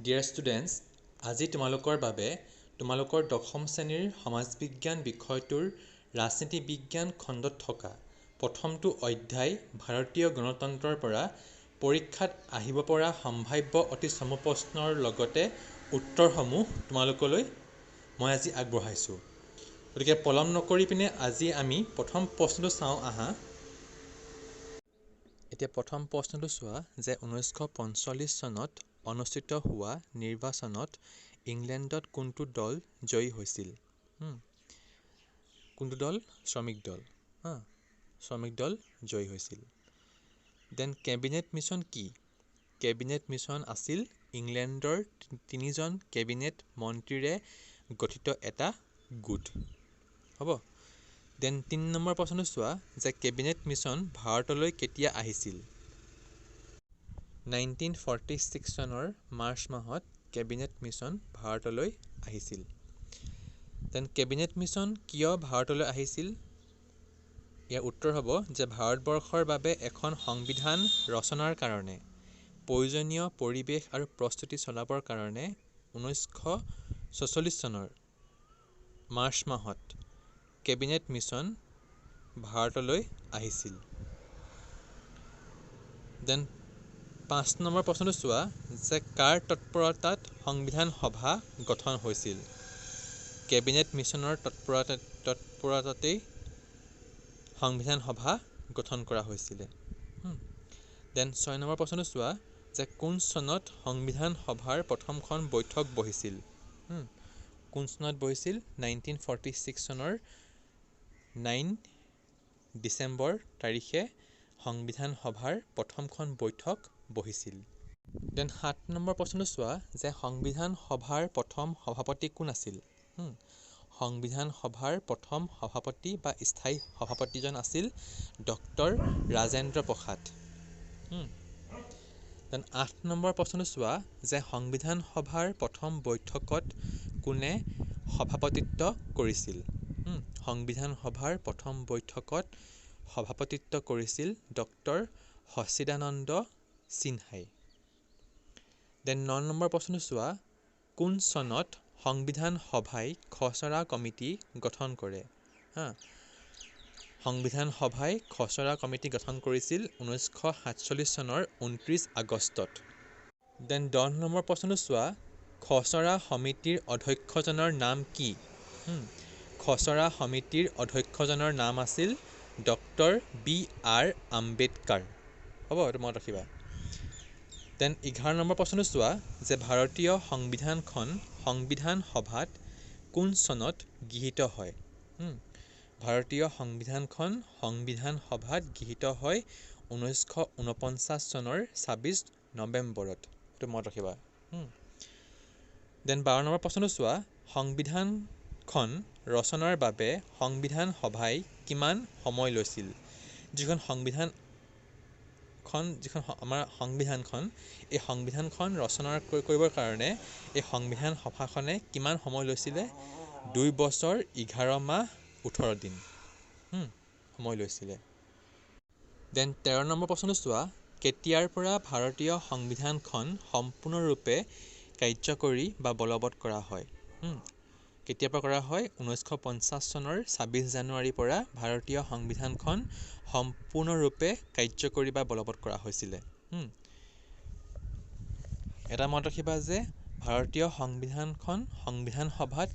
Dear students, আজি তোমালোকৰ বাবে তোমালোকৰ দশম শ্ৰেণীৰ সমাজ বিজ্ঞান বিষয়টোৰ ৰাজনীতি বিজ্ঞান খণ্ডত থকা প্ৰথমটো অধ্যায় ভাৰতীয় গণতন্ত্ৰৰ পৰা পৰীক্ষাত আহিব পৰা সম্ভাৱ্য অতি চমু প্ৰশ্নৰ লগতে উত্তৰসমূহ তোমালোকলৈ মই আজি আগবঢ়াইছোঁ। গতিকে পলম নকৰি পিনে আজি আমি প্ৰথম প্ৰশ্নটো চাওঁ আহা। এতিয়া প্ৰথম প্ৰশ্নটো চোৱা যে 1945 চনত অনুষ্ঠিত হোৱা নিৰ্বাচনত ইংলেণ্ডত কোনটো দল জয়ী হৈছিল? কোনটো দল? শ্ৰমিক দল। হা, শ্ৰমিক দল জয়ী হৈছিল। Then cabinet mission কি? কেবিনেট মিছন আছিল ইংলেণ্ডৰ তিনিজন কেবিনেট মন্ত্ৰীৰে গঠিত এটা গোট। হ'ব। Then 3 number প্ৰশ্নটো চোৱা যে কেবিনেট মিছন ভাৰতলৈ কেতিয়া আহিছিল? 1946 চনৰ মাৰ্চ মাহত কেবিনেট মিছন ভাৰতলৈ আহিছিল। Then cabinet mission কিয় ভাৰতলৈ আহিছিল? ইয়াৰ উত্তৰ হ'ব যে ভাৰতবৰ্ষৰ বাবে এখন সংবিধান ৰচনাৰ কাৰণে প্ৰয়োজনীয় পৰিৱেশ আৰু প্ৰস্তুতি চলাবৰ কাৰণে 1946 চনৰ মাৰ্চ মাহত কেবিনেট মিছন ভাৰতলৈ আহিছিল। Then 5 number প্ৰশ্নটো চোৱা যে কাৰ তৎপৰতাত সংবিধান সভা গঠন হৈছিল? কেবিনেট মিছনৰ তৎপৰতাতেই সংবিধান সভা গঠন কৰা হৈছিলে। Then 6 number প্ৰশ্নটো চোৱা যে কোন চনত সংবিধান সভাৰ প্ৰথমখন বৈঠক বহিছিল? কোন চনত বহিছিল? 1946 চনৰ 9 ডিচেম্বৰ তাৰিখে সংবিধান সভাৰ প্ৰথমখন বৈঠক বহিছিল। Then 7 number প্ৰশ্নটো চোৱা যে সংবিধান সভাৰ প্ৰথম সভাপতি কোন আছিল? সংবিধান সভাৰ প্ৰথম সভাপতি বা স্থায়ী সভাপতিজন আছিল doctor Rajendra Prasad. Then 8 number প্ৰশ্নটো চোৱা যে সংবিধান সভাৰ প্ৰথম বৈঠকত কোনে সভাপতিত্ব কৰিছিল? সংবিধান সভাৰ প্ৰথম বৈঠকত সভাপতিত্ব কৰিছিল ডক্টৰ সচ্চিদানন্দ সিনহাই। Then 9 number প্ৰশ্নটো চোৱা, কোন চনত সংবিধান সভাই খচৰা কমিটি গঠন কৰে? হা, সংবিধান সভাই খচৰা কমিটি গঠন কৰিছিল 1947 চনৰ 29 আগষ্টত। Then 10 number প্ৰশ্নটো চোৱা, খচৰা সমিতিৰ অধ্যক্ষজনৰ নাম কি? খচৰা সমিতিৰ অধ্যক্ষজনৰ নাম আছিল ডক্টৰ বি আৰ আম্বেদকাৰ। হ'ব, এইটো মনত ৰাখিবা। Then 11 number প্ৰশ্নটো চোৱা যে ভাৰতীয় সংবিধানখন সংবিধান সভাত কোন চনত গৃহীত হয়? ভাৰতীয় সংবিধানখন সংবিধান সভাত গৃহীত হয় 1949 চনৰ 26 নৱেম্বৰত। এইটো মনত ৰাখিবা। Then 12 number প্ৰশ্নটো চোৱা, সংবিধানখন ৰচনাৰ বাবে সংবিধান সভাই কিমান সময় লৈছিল? যিখন সংবিধানখন, যিখন আমাৰ সংবিধানখন, এই সংবিধানখন ৰচনা কৰিবৰ কাৰণে এই সংবিধান সভাখনে কিমান সময় লৈছিলে? 2 বছৰ 11 মাহ 18 দিন সময় লৈছিলে। Then 13 number প্ৰশ্নটো চোৱা, কেতিয়াৰ পৰা ভাৰতীয় সংবিধানখন সম্পূৰ্ণৰূপে কাৰ্যকৰী বা বলবৎ কৰা হয়? কেতিয়াৰ পৰা কৰা হয়? 1950 চনৰ 26 জানুৱাৰীৰ পৰা ভাৰতীয় সংবিধানখন সম্পূৰ্ণৰূপে কাৰ্যকৰী বা বলবৎ কৰা হৈছিলে। এটা মনত ৰাখিবা যে ভাৰতীয় সংবিধানখন সংবিধান সভাত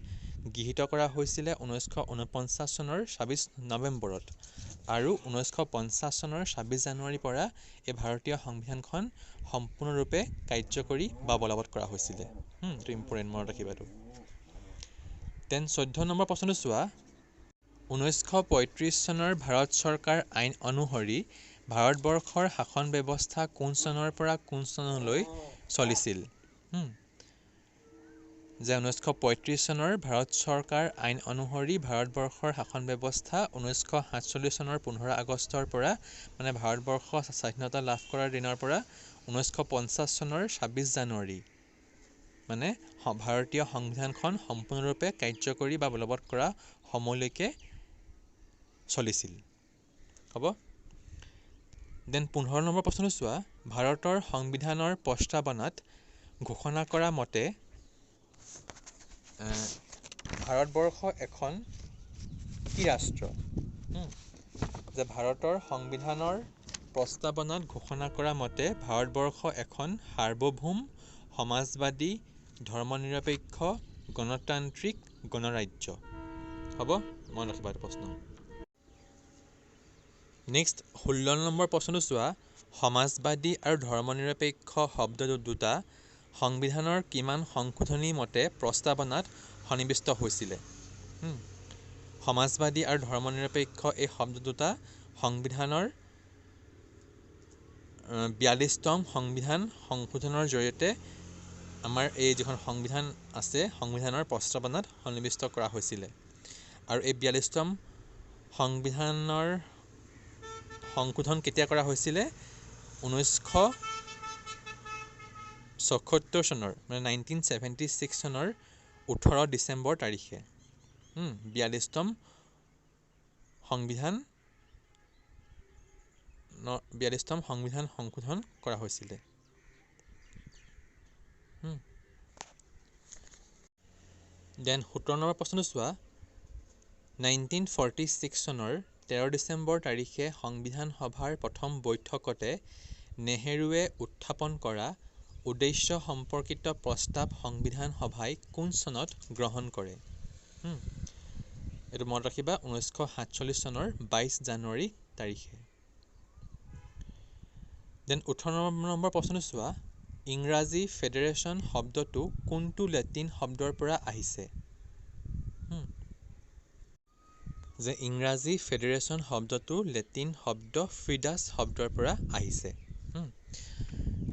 গৃহীত কৰা হৈছিলে 1949 চনৰ 26 নৱেম্বৰত আৰু 1950 চনৰ 26 জানুৱাৰীৰ পৰা এই ভাৰতীয় সংবিধানখন সম্পূৰ্ণৰূপে কাৰ্যকৰী বা বলবৎ কৰা হৈছিলে। এইটো ইম্পৰ্টেণ্ট, মনত ৰাখিবা এইটো। Then 14 number প্ৰশ্নটো চোৱা, 1935 চনৰ ভাৰত চৰকাৰ আইন অনুসৰি ভাৰতবৰ্ষৰ শাসন ব্যৱস্থা কোন চনৰ পৰা কোন চনলৈ চলিছিল? যে 1935 চনৰ ভাৰত চৰকাৰ আইন অনুসৰি ভাৰতবৰ্ষৰ শাসন ব্যৱস্থা 1947 চনৰ 15 আগষ্টৰ পৰা, মানে ভাৰতবৰ্ষ স্বাধীনতা লাভ কৰাৰ দিনৰ পৰা 1950 চনৰ 26 জানুৱাৰী, মানে ভাৰতীয় সংবিধানখন সম্পূৰ্ণৰূপে কাৰ্যকৰী বা বলবৎ কৰা সময়লৈকে চলিছিল। হ'ব। Then 15 number প্ৰশ্নটো চোৱা, ভাৰতৰ সংবিধানৰ প্ৰস্তাৱনাত ঘোষণা কৰা মতে ভাৰতবৰ্ষ এখন কি ৰাষ্ট্ৰ? যে ভাৰতৰ সংবিধানৰ প্ৰস্তাৱনাত ঘোষণা কৰা মতে ভাৰতবৰ্ষ এখন সাৰ্বভৌম, সমাজবাদী, ধৰ্মনিৰপেক্ষ, গণতান্ত্ৰিক গণৰাজ্য। হ'ব, মনত ৰাখিবা এইটো প্ৰশ্ন। নেক্সট 16 নম্বৰ প্ৰশ্নটো চোৱা, সমাজবাদী আৰু ধৰ্মনিৰপেক্ষ শব্দ দুটা সংবিধানৰ কিমান সংশোধনী মতে প্ৰস্তাৱনাত সন্নিৱিষ্ট হৈছিলে? সমাজবাদী আৰু ধৰ্মনিৰপেক্ষ এই শব্দ দুটা সংবিধানৰ 42তম সংবিধান সংশোধনৰ জৰিয়তে আমাৰ এই যিখন সংবিধান আছে, সংবিধানৰ প্ৰস্তাৱনাত সন্নিৱিষ্ট কৰা হৈছিলে। আৰু এই 42তম সংবিধানৰ সংশোধন কেতিয়া কৰা হৈছিলে? 1976 চনৰ, মানে 1976 চনৰ 18 ডিচেম্বৰ তাৰিখে 42তম সংবিধান 42তম সংবিধান সংশোধন কৰা হৈছিলে। Then 17 number প্ৰশ্নটো চোৱা, 1946 চনৰ 13 ডিচেম্বৰ তাৰিখে সংবিধান সভাৰ প্ৰথম বৈঠকতে নেহেৰুৱে উত্থাপন কৰা উদ্দেশ্য সম্পৰ্কিত প্ৰস্তাৱ সংবিধান সভাই কোন চনত গ্ৰহণ কৰে? এইটো মনত ৰাখিবা, 1947 চনৰ 22 জানুৱাৰী তাৰিখে। Then 18 number প্ৰশ্নটো চোৱা, ইংৰাজী ফেডাৰেশ্যন শব্দটো কোনটো লেটিন শব্দৰ পৰা আহিছে? যে ইংৰাজী ফেডাৰেশ্যন শব্দটো লেটিন শব্দ ফ্ৰিডাছ শব্দৰ পৰা আহিছে।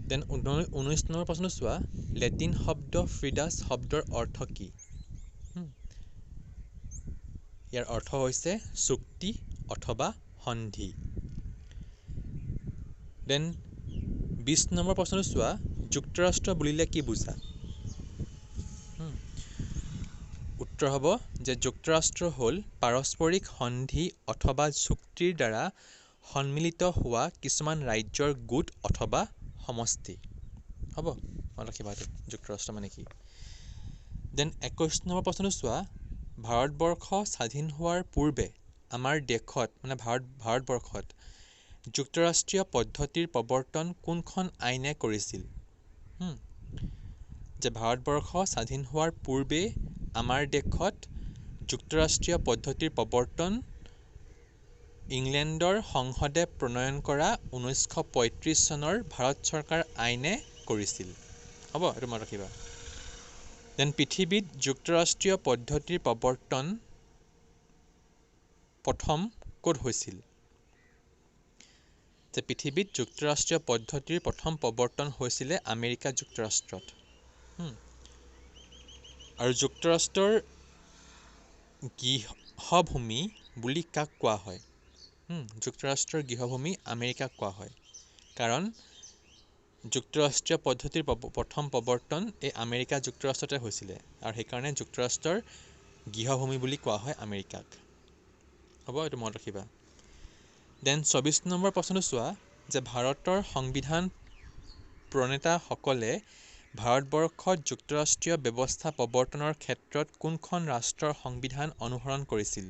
Then 19 number প্ৰশ্নটো চোৱা, লেটিন শব্দ ফ্ৰিডাছ শব্দৰ অৰ্থ কি? ইয়াৰ অৰ্থ হৈছে চুক্তি অথবা সন্ধি। Then 20 number প্ৰশ্নটো চোৱা, যুক্তৰাষ্ট্ৰ বুলিলে কি বুজা? উত্তৰ হ'ব যে যুক্তৰাষ্ট্ৰ হ'ল পাৰস্পৰিক সন্ধি অথবা চুক্তিৰ দ্বাৰা সন্মিলিত হোৱা কিছুমান ৰাজ্যৰ গোট অথবা সমষ্টি। হ'ব, মনত ৰাখিবা এইটো, যুক্তৰাষ্ট্ৰ মানে কি। Then 21 number প্ৰশ্নটো চোৱা, ভাৰতবৰ্ষ স্বাধীন হোৱাৰ পূৰ্বে আমাৰ দেশত, মানে ভাৰতবৰ্ষত যুক্তৰাষ্ট্ৰীয় পদ্ধতিৰ প্ৰৱৰ্তন কোনখন আইনে কৰিছিল? যে ভাৰতবৰ্ষ স্বাধীন হোৱাৰ পূৰ্বে আমাৰ দেশত যুক্তৰাষ্ট্ৰীয় পদ্ধতিৰ প্ৰৱৰ্তন ইংলেণ্ডৰ সংসদে প্ৰণয়ন কৰা 1935 চনৰ ভাৰত চৰকাৰ আইনে কৰিছিল। হ'ব, এইটো মনত ৰাখিবা। Then পৃথিৱীত যুক্তৰাষ্ট্ৰীয় পদ্ধতিৰ প্ৰৱৰ্তন প্ৰথম ক'ত হৈছিল? যে পৃথিৱীত যুক্তৰাষ্ট্ৰীয় পদ্ধতিৰ প্ৰথম প্ৰৱৰ্তন হৈছিলে আমেৰিকা যুক্তৰাষ্ট্ৰত। আৰু যুক্তৰাষ্ট্ৰৰ গৃহভূমি বুলি কাক কোৱা হয়? যুক্তৰাষ্ট্ৰৰ গৃহভূমি আমেৰিকাক কোৱা হয়, কাৰণ যুক্তৰাষ্ট্ৰীয় পদ্ধতিৰ প্ৰথম প্ৰৱৰ্তন এই আমেৰিকা যুক্তৰাষ্ট্ৰতে হৈছিলে আৰু সেইকাৰণে যুক্তৰাষ্ট্ৰৰ গৃহভূমি বুলি কোৱা হয় আমেৰিকাক। হ'ব, এইটো মনত ৰাখিবা। Then 24 number প্ৰশ্নটো চোৱা, যে ভাৰতৰ সংবিধান প্ৰণেতাসকলে ভাৰতবৰ্ষত যুক্তৰাষ্ট্ৰীয় ব্যৱস্থা প্ৰৱৰ্তনৰ ক্ষেত্ৰত কোনখন ৰাষ্ট্ৰৰ সংবিধান অনুসৰণ কৰিছিল?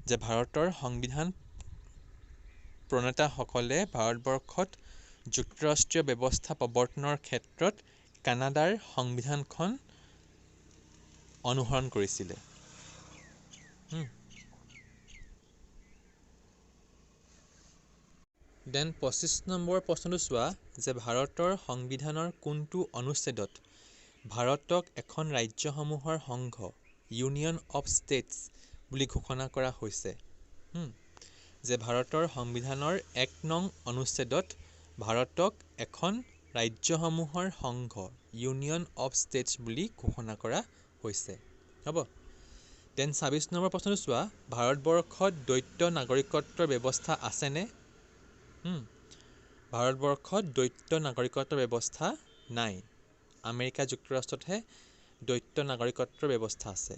যে ভাৰতৰ সংবিধান প্ৰণেতাসকলে ভাৰতবৰ্ষত যুক্তৰাষ্ট্ৰীয় ব্যৱস্থা প্ৰৱৰ্তনৰ ক্ষেত্ৰত কানাডাৰ সংবিধানখন অনুসৰণ কৰিছিলে। Then 25 number প্ৰশ্নটো চোৱা, যে ভাৰতৰ সংবিধানৰ কোনটো অনুচ্ছেদত ভাৰতক এখন ৰাজ্যসমূহৰ সংঘ, ইউনিয়ন অফ ষ্টেটছ বুলি ঘোষণা কৰা হৈছে? যে ভাৰতৰ সংবিধানৰ 1 নং অনুচ্ছেদত ভাৰতক এখন ৰাজ্যসমূহৰ সংঘ, ইউনিয়ন অফ ষ্টেটছ বুলি ঘোষণা কৰা হৈছে। হ'ব। Then 26 number প্ৰশ্নটো চোৱা, ভাৰতবৰ্ষত দ্বৈত নাগৰিকত্বৰ ব্যৱস্থা আছেনে? ভাৰতবৰ্ষত দ্বৈত নাগৰিকত্বৰ ব্যৱস্থা নাই। আমেৰিকা যুক্তৰাষ্ট্ৰতহে দ্বৈত নাগৰিকত্বৰ ব্যৱস্থা আছে।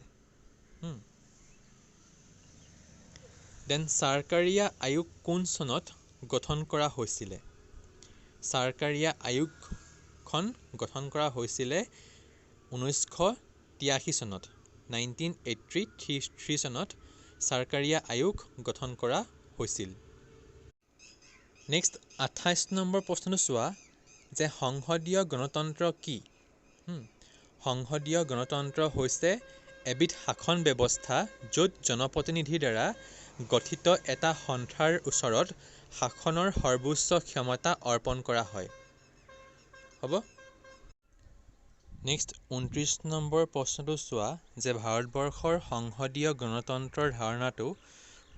Then চাৰকাৰীয়া আয়োগ কোন চনত গঠন কৰা হৈছিলে? চাৰকাৰীয়া আয়োগ আয়োগখন গঠন কৰা হৈছিলে 1983 চনত, 1983 চনত চৰকাৰীয়া আয়োগ গঠন কৰা হৈছিল। নেক্সট 28 নম্বৰ প্ৰশ্নটো চোৱা যে সংসদীয় গণতন্ত্ৰ কি? সংসদীয় গণতন্ত্ৰ হৈছে এবিধ শাসন ব্যৱস্থা য'ত জনপ্ৰতিনিধিৰ দ্বাৰা গঠিত এটা সন্থাৰ ওচৰত শাসনৰ সৰ্বোচ্চ ক্ষমতা অৰ্পণ কৰা হয়। হ'ব। নেক্সট 29 নম্বৰ প্ৰশ্নটো চোৱা যে ভাৰতবৰ্ষৰ সংসদীয় গণতন্ত্ৰৰ ধাৰণাটো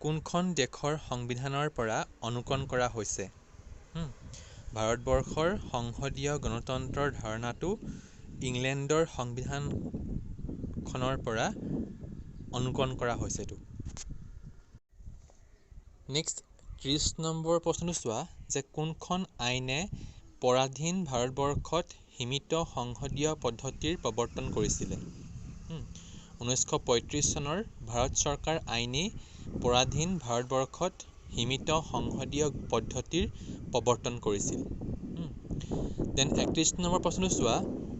কোনখন দেশৰ সংবিধানৰ পৰা অনুকৰণ কৰা হৈছে? ভাৰতবৰ্ষৰ সংসদীয় গণতন্ত্ৰৰ ধাৰণাটো ইংলেণ্ডৰ সংবিধানখনৰ পৰা অনুকৰণ কৰা হৈছে এইটো। নেক্সট 30 নম্বৰ প্ৰশ্নটো চোৱা যে কোনখন আইনে পৰাধীন ভাৰতবৰ্ষত সীমিত সংসদীয় পদ্ধতিৰ প্ৰৱৰ্তন কৰিছিলে? 1935 চনৰ ভাৰত চৰকাৰ আইনেই পৰাধীন ভাৰতবৰ্ষত সীমিত সংসদীয় পদ্ধতিৰ প্ৰৱৰ্তন কৰিছিল। Then 31 number প্ৰশ্নটো চোৱা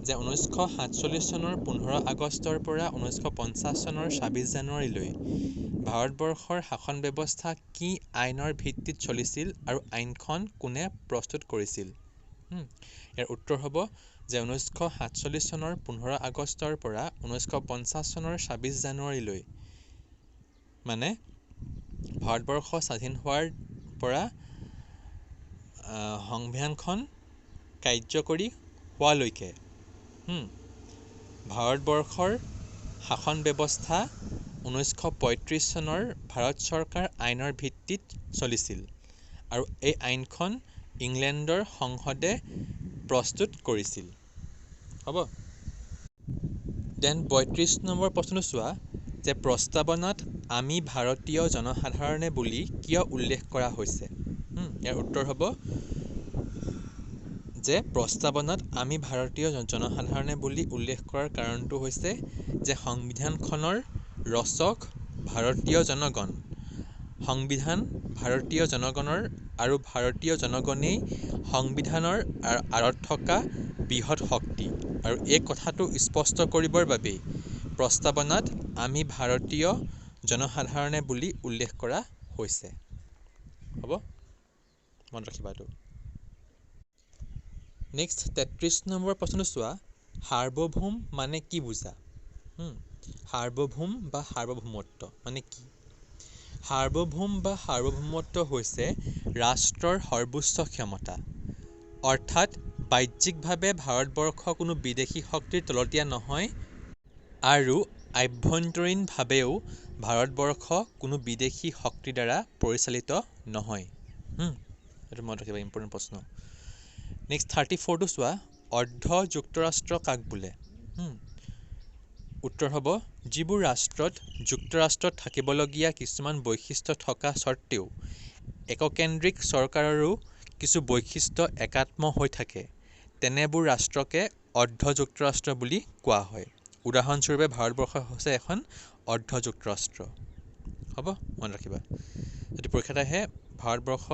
যে 1947 চনৰ 15 আগষ্টৰ পৰা 1950 চনৰ 26 জানুৱাৰীলৈ ভাৰতবৰ্ষৰ শাসন ব্যৱস্থা কি আইনৰ ভিত্তিত চলিছিল আৰু আইনখন কোনে প্ৰস্তুত কৰিছিল? ইয়াৰ উত্তৰ হ'ব যে 1947 চনৰ 15 আগষ্টৰ পৰা 1950 চনৰ 26 জানুৱাৰীলৈ, মানে ভাৰতবৰ্ষ স্বাধীন হোৱাৰ পৰা সংবিধানখন কাৰ্যকৰী হোৱালৈকে ভাৰতবৰ্ষৰ শাসন ব্যৱস্থা 1935 চনৰ ভাৰত চৰকাৰ আইনৰ ভিত্তিত চলিছিল আৰু এই আইনখন ইংলেণ্ডৰ সংসদে প্ৰস্তুত কৰিছিল। হ'ব। Then 32 number প্ৰশ্নটো চোৱা যে প্ৰস্তাৱনাত আমি ভাৰতীয় জনসাধাৰণে বুলি কিয় উল্লেখ কৰা হৈছে? ইয়াৰ উত্তৰ হ'ব যে প্ৰস্তাৱনাত আমি ভাৰতীয় জনসাধাৰণে বুলি উল্লেখ কৰাৰ কাৰণটো হৈছে যে সংবিধানখনৰ ৰচক ভাৰতীয় জনগণ, সংবিধান ভাৰতীয় জনগণৰ আৰু ভাৰতীয় জনগণেই সংবিধানৰ আঁৰত থকা বৃহৎ শক্তি, আৰু এই কথাটো স্পষ্ট কৰিবৰ বাবেই প্ৰস্তাৱনাত আমি ভাৰতীয় জনসাধাৰণে বুলি উল্লেখ কৰা হৈছে। হ'ব, মনত ৰাখিবা এইটো। নেক্সট 33 নম্বৰ প্ৰশ্নটো চোৱা, সাৰ্বভৌম মানে কি বুজা? সাৰ্বভৌম বা সাৰ্বভৌমত্ব মানে কি? সাৰ্বভৌম বা সাৰ্বভৌমত্ব হৈছে ৰাষ্ট্ৰৰ সৰ্বোচ্চ ক্ষমতা, অৰ্থাৎ বাহ্যিকভাৱে ভাৰতবৰ্ষ কোনো বিদেশী শক্তিৰ তলতীয়া নহয় আৰু আভ্যন্তৰীণভাৱেও ভাৰতবৰ্ষ কোনো বিদেশী শক্তিৰ দ্বাৰা পৰিচালিত নহয়। এইটো মনত ৰাখিবা, ইম্পৰ্টেণ্ট প্ৰশ্ন। নেক্সট 34টো চোৱা, অৰ্ধ যুক্তৰাষ্ট্ৰ কাক বোলে? উত্তৰ হ'ব যিবোৰ ৰাষ্ট্ৰত যুক্তৰাষ্ট্ৰত থাকিবলগীয়া কিছুমান বৈশিষ্ট্য থকা স্বত্তেও এককেন্দ্ৰিক চৰকাৰৰো কিছু বৈশিষ্ট্য একাত্ম হৈ থাকে, তেনেবোৰ ৰাষ্ট্ৰকে অৰ্ধ যুক্তৰাষ্ট্ৰ বুলি কোৱা হয়। উদাহৰণস্বৰূপে ভাৰতবৰ্ষ হৈছে এখন অৰ্ধ যুক্তৰাষ্ট্ৰ। হ'ব, মনত ৰাখিবা। যদি পৰীক্ষাত আহে ভাৰতবৰ্ষ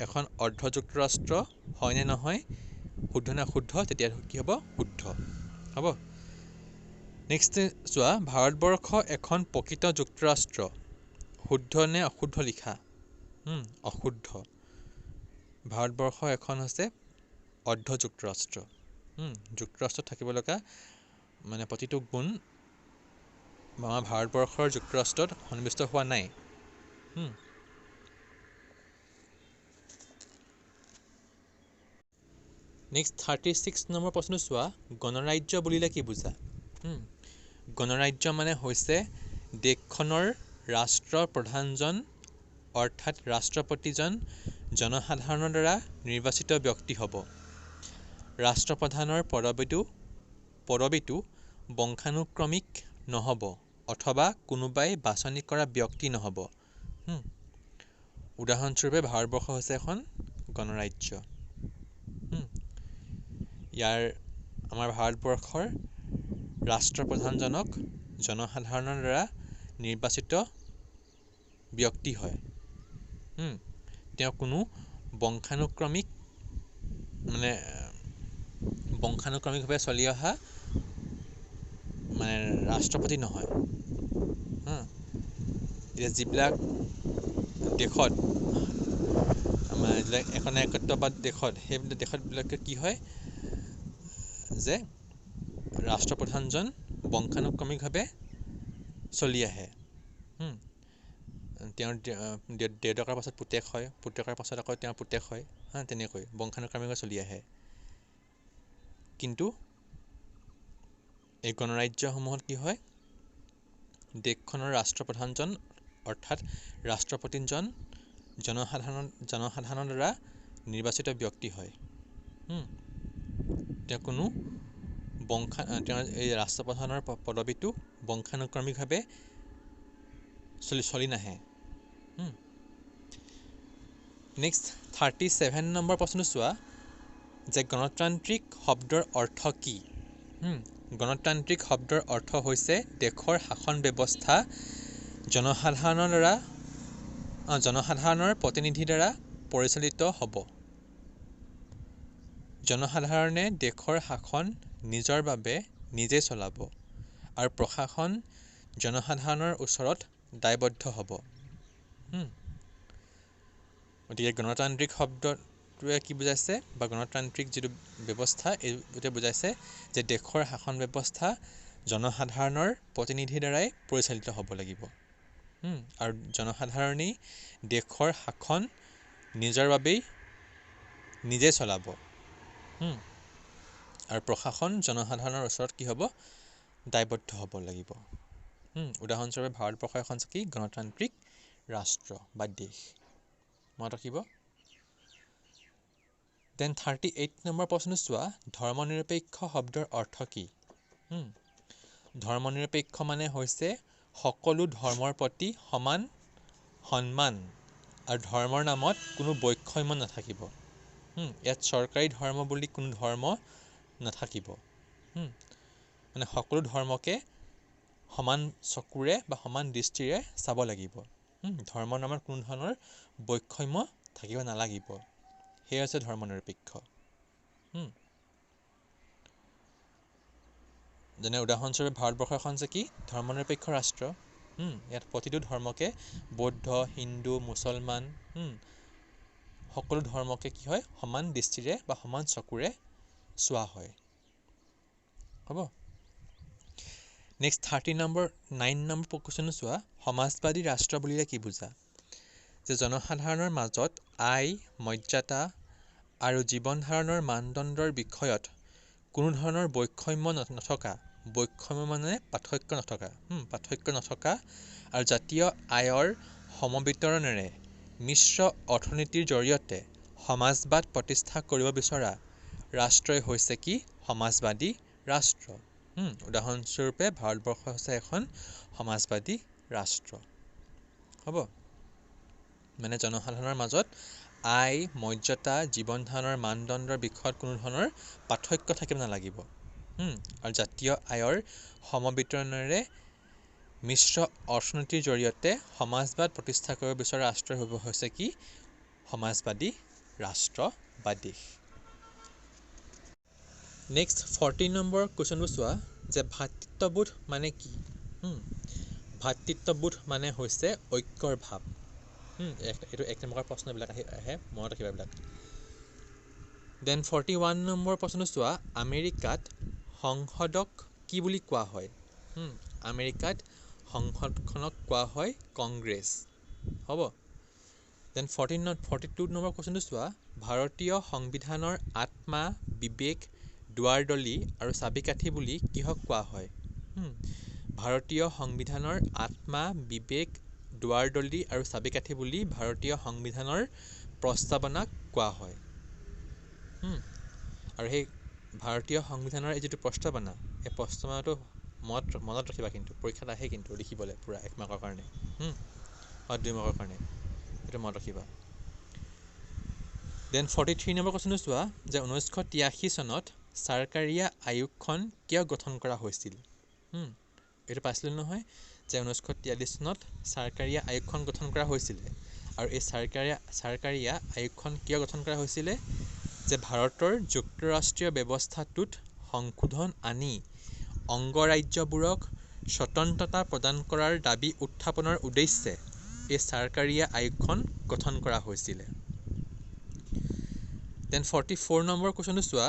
এখন অৰ্ধ যুক্তৰাষ্ট্ৰ হয় নে নহয়, শুদ্ধ নে অশুদ্ধ, তেতিয়া কি হ'ব? শুদ্ধ হ'ব। নেক্সট চোৱা, ভাৰতবৰ্ষ এখন প্ৰকৃত যুক্তৰাষ্ট্ৰ, শুদ্ধ নে অশুদ্ধ লিখা। অশুদ্ধ। ভাৰতবৰ্ষ এখন হৈছে অৰ্ধ যুক্তৰাষ্ট্ৰ। যুক্তৰাষ্ট্ৰত থাকিব লগা মানে প্ৰতিটো গুণ আমাৰ ভাৰতবৰ্ষৰ যুক্তৰাষ্ট্ৰত সন্নিৱিষ্ট হোৱা নাই। নেক্সট 36 নম্বৰ প্ৰশ্নটো চোৱা, গণৰাজ্য বুলিলে কি বুজা? গণৰাজ্য মানে হৈছে দেশখনৰ ৰাষ্ট্ৰপ্ৰধানজন অৰ্থাৎ ৰাষ্ট্ৰপতিজন জনসাধাৰণৰ দ্বাৰা নিৰ্বাচিত ব্যক্তি হ'ব। ৰাষ্ট্ৰপ্ৰধানৰ পদবীটো বংশানুক্ৰমিক নহ'ব অথবা কোনোবাই বাছনি কৰা ব্যক্তি নহ'ব। উদাহৰণস্বৰূপে ভাৰতবৰ্ষ হৈছে এখন গণৰাজ্য। ইয়াৰ আমাৰ ভাৰতবৰ্ষৰ ৰাষ্ট্ৰপ্ৰধানজনক জনসাধাৰণৰ দ্বাৰা নিৰ্বাচিত ব্যক্তি হয়। তেওঁ কোনো বংশানুক্ৰমিক মানে বংশানুক্ৰমিকভাৱে চলি অহা মানে ৰাষ্ট্ৰপতি নহয়। এতিয়া যিবিলাক দেশত আমাৰ যিবিলাক একনায়কত্ববাদ দেশত, সেইবিলাক দেশতবিলাকে কি হয় যে ৰাষ্ট্ৰপ্ৰধানজন বংশানুক্ৰমিকভাৱে চলি আহে। তেওঁৰ দেউতাকৰ পাছত পুতেক হয়, পুতেকৰ পাছত আকৌ তেওঁৰ পুতেক হয়, হা, তেনেকৈ বংশানুক্ৰমিকভাৱে চলি আহে। কিন্তু এই গণৰাজ্যসমূহত কি হয়, দেশখনৰ ৰাষ্ট্ৰপ্ৰধানজন অৰ্থাৎ ৰাষ্ট্ৰপতিজন জনসাধাৰণৰ দ্বাৰা নিৰ্বাচিত ব্যক্তি হয়। তেওঁ কোনো তেওঁৰ এই ৰাষ্ট্ৰপ্ৰধানৰ পদবীটো বংশানুক্ৰমিকভাৱে চলি নাহে। নেক্সট 37 নম্বৰ প্ৰশ্নটো চোৱা যে গণতান্ত্ৰিক শব্দৰ অৰ্থ কি? গণতান্ত্ৰিক শব্দৰ অৰ্থ হৈছে দেশৰ শাসন ব্যৱস্থা জনসাধাৰণৰ দ্বাৰা, জনসাধাৰণৰ প্ৰতিনিধিৰ দ্বাৰা পৰিচালিত হ'ব। জনসাধাৰণে দেশৰ শাসন নিজৰ বাবে নিজেই চলাব আৰু প্ৰশাসন জনসাধাৰণৰ ওচৰত দায়বদ্ধ হ'ব। গতিকে গণতান্ত্ৰিক শব্দটোৱে কি বুজাইছে বা গণতান্ত্ৰিক যিটো ব্যৱস্থা এইটোৱে বুজাইছে যে দেশৰ শাসন ব্যৱস্থা জনসাধাৰণৰ প্ৰতিনিধিৰ দ্বাৰাই পৰিচালিত হ'ব লাগিব আৰু জনসাধাৰণেই দেশৰ শাসন নিজৰ বাবেই নিজে চলাব আৰু প্ৰশাসন জনসাধাৰণৰ ওচৰত কি হ'ব, দায়বদ্ধ হ'ব লাগিব। উদাহৰণস্বৰূপে ভাৰতবৰ্ষ এখন কি গণতান্ত্ৰিক ৰাষ্ট্ৰ বা দেশ, মনত ৰাখিব। Then 38 number প্ৰশ্নটো চোৱা, ধৰ্মনিৰপেক্ষ শব্দৰ অৰ্থ কি? ধৰ্মনিৰপেক্ষ মানে হৈছে সকলো ধৰ্মৰ প্ৰতি সমান সন্মান আৰু ধৰ্মৰ নামত কোনো বৈষম্য নাথাকিব। ইয়াত চৰকাৰী ধৰ্ম বুলি কোনো ধৰ্ম নাথাকিব। মানে সকলো ধৰ্মকে সমান চকুৰে বা সমান দৃষ্টিৰে চাব লাগিব। ধৰ্মৰ নামত কোনো ধৰণৰ বৈষম্য থাকিব নালাগিব। সেয়া হৈছে ধৰ্মনিৰপেক্ষ। যেনে উদাহৰণস্বৰূপে ভাৰতবৰ্ষ এখন হৈছে কি ধৰ্মনিৰপেক্ষ ৰাষ্ট্ৰ। ইয়াত প্ৰতিটো ধৰ্মকে, বৌদ্ধ, হিন্দু, মুছলমান, সকলো ধৰ্মকে কি হয় সমান দৃষ্টিৰে বা সমান চকুৰে চোৱা হয়। হ'ব। নেক্সট 9 নম্বৰ কুৱেশ্যনটো চোৱা, সমাজবাদী ৰাষ্ট্ৰ বুলিলে কি বুজা? যে জনসাধাৰণৰ মাজত আয়, মৰ্যাদা আৰু জীৱন ধাৰণৰ মানদণ্ডৰ বিষয়ত কোনো ধৰণৰ বৈষম্য নথকা, বৈষম্য মানে পাৰ্থক্য নথকা, পাৰ্থক্য নথকা আৰু জাতীয় আয়ৰ সমবিতৰণেৰে মিশ্ৰ অৰ্থনীতিৰ জৰিয়তে সমাজবাদ প্ৰতিষ্ঠা কৰিব বিচৰা ৰাষ্ট্ৰই হৈছে কি সমাজবাদী ৰাষ্ট্ৰ। উদাহৰণস্বৰূপে ভাৰতবৰ্ষ হৈছে এখন সমাজবাদী ৰাষ্ট্ৰ। হ'ব। মানে জনসাধাৰণৰ মাজত আয়, মৰ্যাদা, জীৱন ধাৰণৰ মানদণ্ডৰ বিষয়ত কোনো ধৰণৰ পাৰ্থক্য থাকিব নালাগিব আৰু জাতীয় আয়ৰ সমবিতৰণেৰে মিশ্ৰ অৰ্থনীতিৰ জৰিয়তে সমাজবাদ প্ৰতিষ্ঠা কৰিব বিচৰা ৰাষ্ট্ৰই হৈছে কি সমাজবাদী ৰাষ্ট্ৰ বা দেশ। নেক্সট 40 নম্বৰ কুৱেশ্যনটো চোৱা যে ভাতৃত্ববোধ মানে কি? ভাতৃত্ববোধ মানে হৈছে ঐক্যৰ ভাৱ। এইটো 1 নম্বৰৰ প্ৰশ্নবিলাক আহে, মনত ৰাখিবা এইবিলাক। Then 41 number প্ৰশ্নটো চোৱা, আমেৰিকাত সংসদক কি বুলি কোৱা হয়? আমেৰিকাত সংসদখনক কোৱা হয় কংগ্ৰেছ। হ'ব। Then 42 number কুৱেশ্যনটো চোৱা, ভাৰতীয় সংবিধানৰ আত্মা, বিবেক, দুৱাৰদলি আৰু চাবিকাঠি বুলি কিহক কোৱা হয়? ভাৰতীয় সংবিধানৰ আত্মা, বিবেক, দুৱাৰদলি আৰু চাবিকাঠি বুলি ভাৰতীয় সংবিধানৰ প্ৰস্তাৱনাক কোৱা হয়। আৰু সেই ভাৰতীয় সংবিধানৰ এই যিটো প্ৰস্তাৱনা, এই প্ৰস্তাৱনাটো মনত ৰাখিবা, কিন্তু পৰীক্ষাত আহে কিন্তু লিখিবলৈ পূৰা 1 মাৰ্কৰ কাৰণে বা 2 মাৰ্কৰ কাৰণে, সেইটো মনত ৰাখিবা। Then 43 number কুৱেশ্যনটো চোৱা যে 1983 চনত চাৰকাৰীয়া আয়োগখন কিয় গঠন কৰা হৈছিল? এইটো পাইছিলোঁ নহয় যে 1943 চনত চাৰকাৰীয়া আয়োগখন গঠন কৰা হৈছিলে আৰু এই চাৰকাৰীয়া আয়োগখন কিয় গঠন কৰা হৈছিলে? যে ভাৰতৰ যুক্তৰাষ্ট্ৰীয় ব্যৱস্থাটোত সংশোধন আনি অংগৰাজ্যবোৰক স্বতন্ত্ৰতা প্ৰদান কৰাৰ দাবী উত্থাপনৰ উদ্দেশ্যে এই চাৰকাৰীয়া আয়োগখন গঠন কৰা হৈছিলে। Then 44 number কুৱেশ্যনটো চোৱা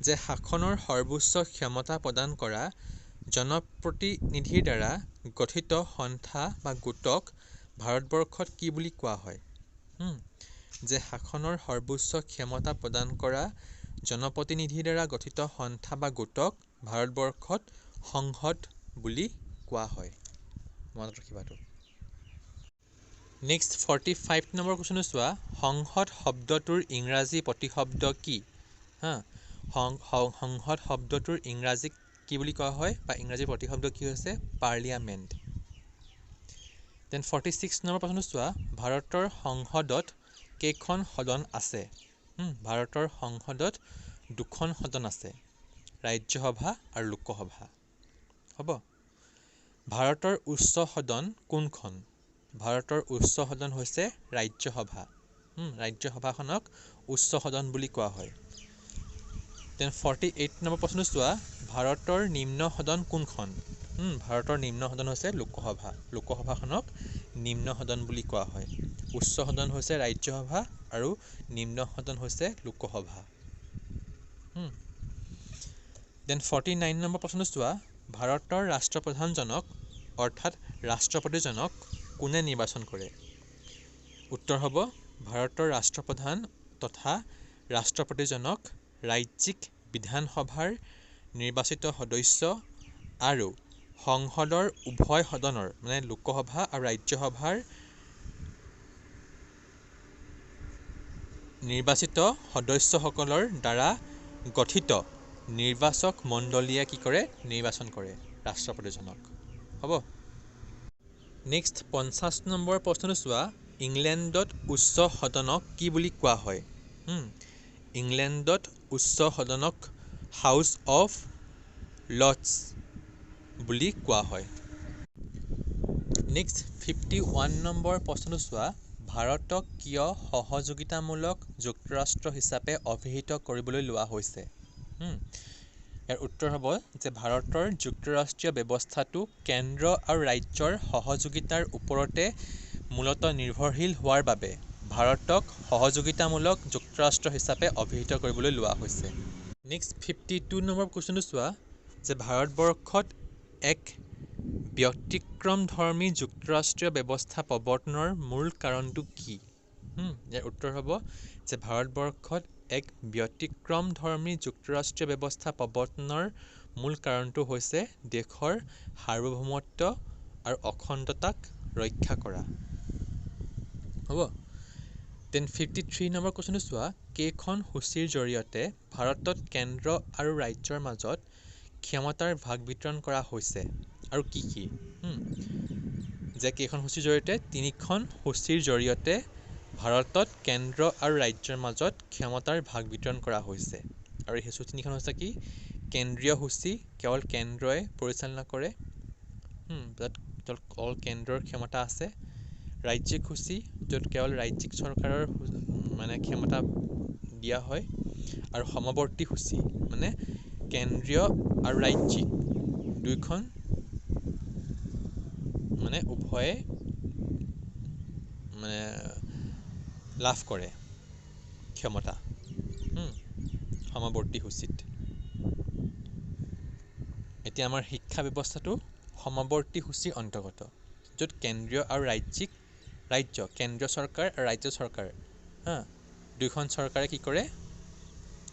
যে শাসনৰ সৰ্বোচ্চ ক্ষমতা প্ৰদান কৰা জনপ্ৰতিনিধিৰ দ্বাৰা গঠিত সন্থা বা গোটক ভাৰতবৰ্ষত কি বুলি কোৱা হয়? যে শাসনৰ সৰ্বোচ্চ ক্ষমতা প্ৰদান কৰা জনপ্ৰতিনিধিৰ দ্বাৰা গঠিত সন্থা বা গোটক ভাৰতবৰ্ষত সংসদ বুলি কোৱা হয়, মনত ৰাখিবাটো। নেক্সট 45 নম্বৰ কুৱেশ্যনটো চোৱা, সংসদ শব্দটোৰ ইংৰাজী প্ৰতিশব্দ কি? হা, সংসদ শব্দটোৰ ইংৰাজী কি বুলি কোৱা হয় বা ইংৰাজী প্ৰতিশব্দ কি হৈছে? পাৰ্লিয়ামেণ্ট। Then 46 number প্ৰশ্নটো চোৱা, ভাৰতৰ সংসদত কেইখন সদন আছে? ভাৰতৰ সংসদত 2খন সদন আছে, ৰাজ্যসভা আৰু লোকসভা। হ'ব। ভাৰতৰ উচ্চ সদন কোনখন? ভাৰতৰ উচ্চ সদন হৈছে ৰাজ্যসভা। ৰাজ্যসভাখনক উচ্চ সদন বুলি কোৱা হয়। Then 48 number প্ৰশ্নটো চোৱা, ভাৰতৰ নিম্ন সদন কোনখন? ভাৰতৰ নিম্ন সদন হৈছে লোকসভা। লোকসভাখনক নিম্ন সদন বুলি কোৱা হয়। উচ্চ সদন হৈছে ৰাজ্যসভা আৰু নিম্ন সদন হৈছে লোকসভা। Then 49 number প্ৰশ্নটো চোৱা, ভাৰতৰ ৰাষ্ট্ৰপ্ৰধানজনক অৰ্থাৎ ৰাষ্ট্ৰপতিজনক কোনে নিৰ্বাচন কৰে? উত্তৰ হ'ব ভাৰতৰ ৰাষ্ট্ৰপ্ৰধান তথা ৰাষ্ট্ৰপতিজনক ৰাজ্যিক বিধানসভাৰ নিৰ্বাচিত সদস্য আৰু সংসদৰ উভয় সদনৰ মানে লোকসভা আৰু ৰাজ্যসভাৰ নিৰ্বাচিত সদস্যসকলৰ দ্বাৰা গঠিত নিৰ্বাচক মণ্ডলীয়ে কি কৰে? নিৰ্বাচন কৰে ৰাষ্ট্ৰপতিজনক। হ'ব। নেক্সট 50 নম্বৰ প্ৰশ্নটো চোৱা, ইংলেণ্ডত উচ্চ সদনক কি বুলি কোৱা হয়? ইংলেণ্ডত উচ্চ সদনক হাউচ অফ লৰ্ডছ বুলি কোৱা হয়। নেক্সট 51 নম্বৰ প্ৰশ্নটো চোৱা, ভাৰতক কিয় সহযোগিতামূলক যুক্তৰাষ্ট্ৰ হিচাপে অভিহিত কৰিবলৈ লোৱা হৈছে? ইয়াৰ উত্তৰ হ'ব যে ভাৰতৰ যুক্তৰাষ্ট্ৰীয় ব্যৱস্থাটো কেন্দ্ৰ আৰু ৰাজ্যৰ সহযোগিতাৰ ওপৰতে মূলতঃ নিৰ্ভৰশীল হোৱাৰ বাবে ভাৰতক সহযোগিতামূলক যুক্তৰাষ্ট্ৰ হিচাপে অভিহিত কৰিবলৈ লোৱা হৈছে। নেক্সট 52 নম্বৰ কুৱেশ্যনটো চোৱা যে ভাৰতবৰ্ষত এক ব্যতিক্ৰমধৰ্মী যুক্তৰাষ্ট্ৰীয় ব্যৱস্থা প্ৰৱৰ্তনৰ মূল কাৰণটো কি? ইয়াৰ উত্তৰ হ'ব যে ভাৰতবৰ্ষত এক ব্যতিক্ৰমধৰ্মী যুক্তৰাষ্ট্ৰীয় ব্যৱস্থা প্ৰৱৰ্তনৰ মূল কাৰণটো হৈছে দেশৰ সাৰ্বভৌমত্ব আৰু অখণ্ডতাক ৰক্ষা কৰা। হ'ব। Then 53 number কুৱেশ্যনটো চোৱা, কেইখন সূচীৰ জৰিয়তে ভাৰতত কেন্দ্ৰ আৰু ৰাজ্যৰ মাজত ক্ষমতাৰ ভাগ বিতৰণ কৰা হৈছে আৰু কি কি? যে কেইখন সূচীৰ জৰিয়তে? 3খন সূচীৰ জৰিয়তে ভাৰতত কেন্দ্ৰ আৰু ৰাজ্যৰ মাজত ক্ষমতাৰ ভাগ বিতৰণ কৰা হৈছে। আৰু এই সূচী 3খন হৈছে কি? কেন্দ্ৰীয় সূচী, কেৱল কেন্দ্ৰই পৰিচালনা কৰে, য'ত অকল কেন্দ্ৰৰ ক্ষমতা আছে। ৰাজ্যিক সূচী, য'ত কেৱল ৰাজ্যিক চৰকাৰৰ মানে ক্ষমতা দিয়া হয়। আৰু সমৱৰ্তী সূচী, মানে কেন্দ্ৰীয় আৰু ৰাজ্যিক দুইখন মানে উভয়ে মানে লাভ কৰে ক্ষমতা সমৱৰ্তী সূচীত। এতিয়া আমাৰ শিক্ষা ব্যৱস্থাটো সমৱৰ্তী সূচীৰ অন্তৰ্গত, য'ত কেন্দ্ৰীয় আৰু ৰাজ্যিক ৰাজ্য, কেন্দ্ৰীয় চৰকাৰ আৰু ৰাজ্য চৰকাৰ, হা, দুইখন চৰকাৰে কি কৰে?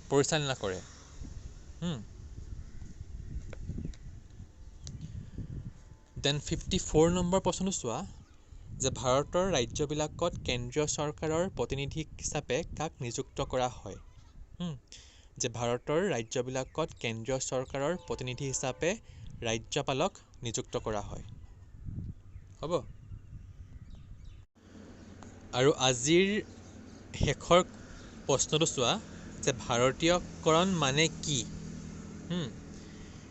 পৰিচালনা কৰে। Then 54 number প্ৰশ্নটো চোৱা যে ভাৰতৰ ৰাজ্যবিলাকত কেন্দ্ৰীয় চৰকাৰৰ প্ৰতিনিধি হিচাপে কাক নিযুক্ত কৰা হয়? যে ভাৰতৰ ৰাজ্যবিলাকত কেন্দ্ৰীয় চৰকাৰৰ প্ৰতিনিধি হিচাপে ৰাজ্যপালক নিযুক্ত কৰা হয়। হ'ব। আৰু আজিৰ শেষৰ প্ৰশ্নটো চোৱা যে ভাৰতীয়কৰণ মানে কি?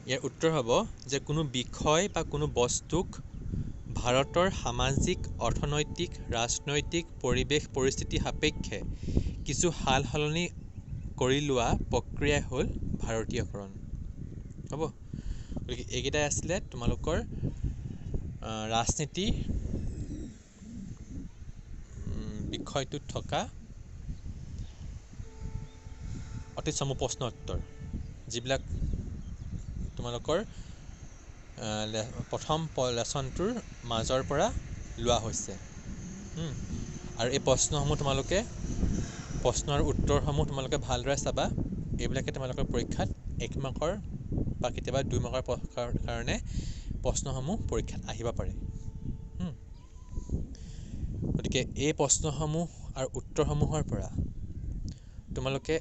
ইয়াৰ উত্তৰ হ'ব যে কোনো বিষয় বা কোনো বস্তুক ভাৰতৰ সামাজিক, অৰ্থনৈতিক, ৰাজনৈতিক পৰিৱেশ পৰিস্থিতি সাপেক্ষে কিছু সাল সলনি কৰি লোৱা প্ৰক্ৰিয়াই হ'ল ভাৰতীয়কৰণ। হ'ব, গতিকে এইকেইটাই আছিলে তোমালোকৰ ৰাজনীতি বিষয়টোত থকা অতি চমু প্ৰশ্ন উত্তৰ, যিবিলাক তোমালোকৰ প্ৰথম লেচনটোৰ মাজৰ পৰা লোৱা হৈছে। আৰু এই প্ৰশ্নসমূহ তোমালোকে, প্ৰশ্ন আৰু উত্তৰসমূহ তোমালোকে ভালদৰে চাবা। এইবিলাকে তোমালোকৰ পৰীক্ষাত 1 মাৰ্কৰ বা কেতিয়াবা 2 মাৰ্কৰ কাৰণে প্ৰশ্নসমূহ পৰীক্ষাত আহিব পাৰে। গতিকে এই প্ৰশ্নসমূহ আৰু উত্তৰসমূহৰ পৰা তোমালোকে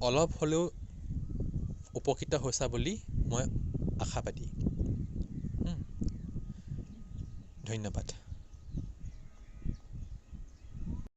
অলপ হ'লেও উপকৃত হৈছা বুলি মই আশাবাদী। ধন্যবাদ।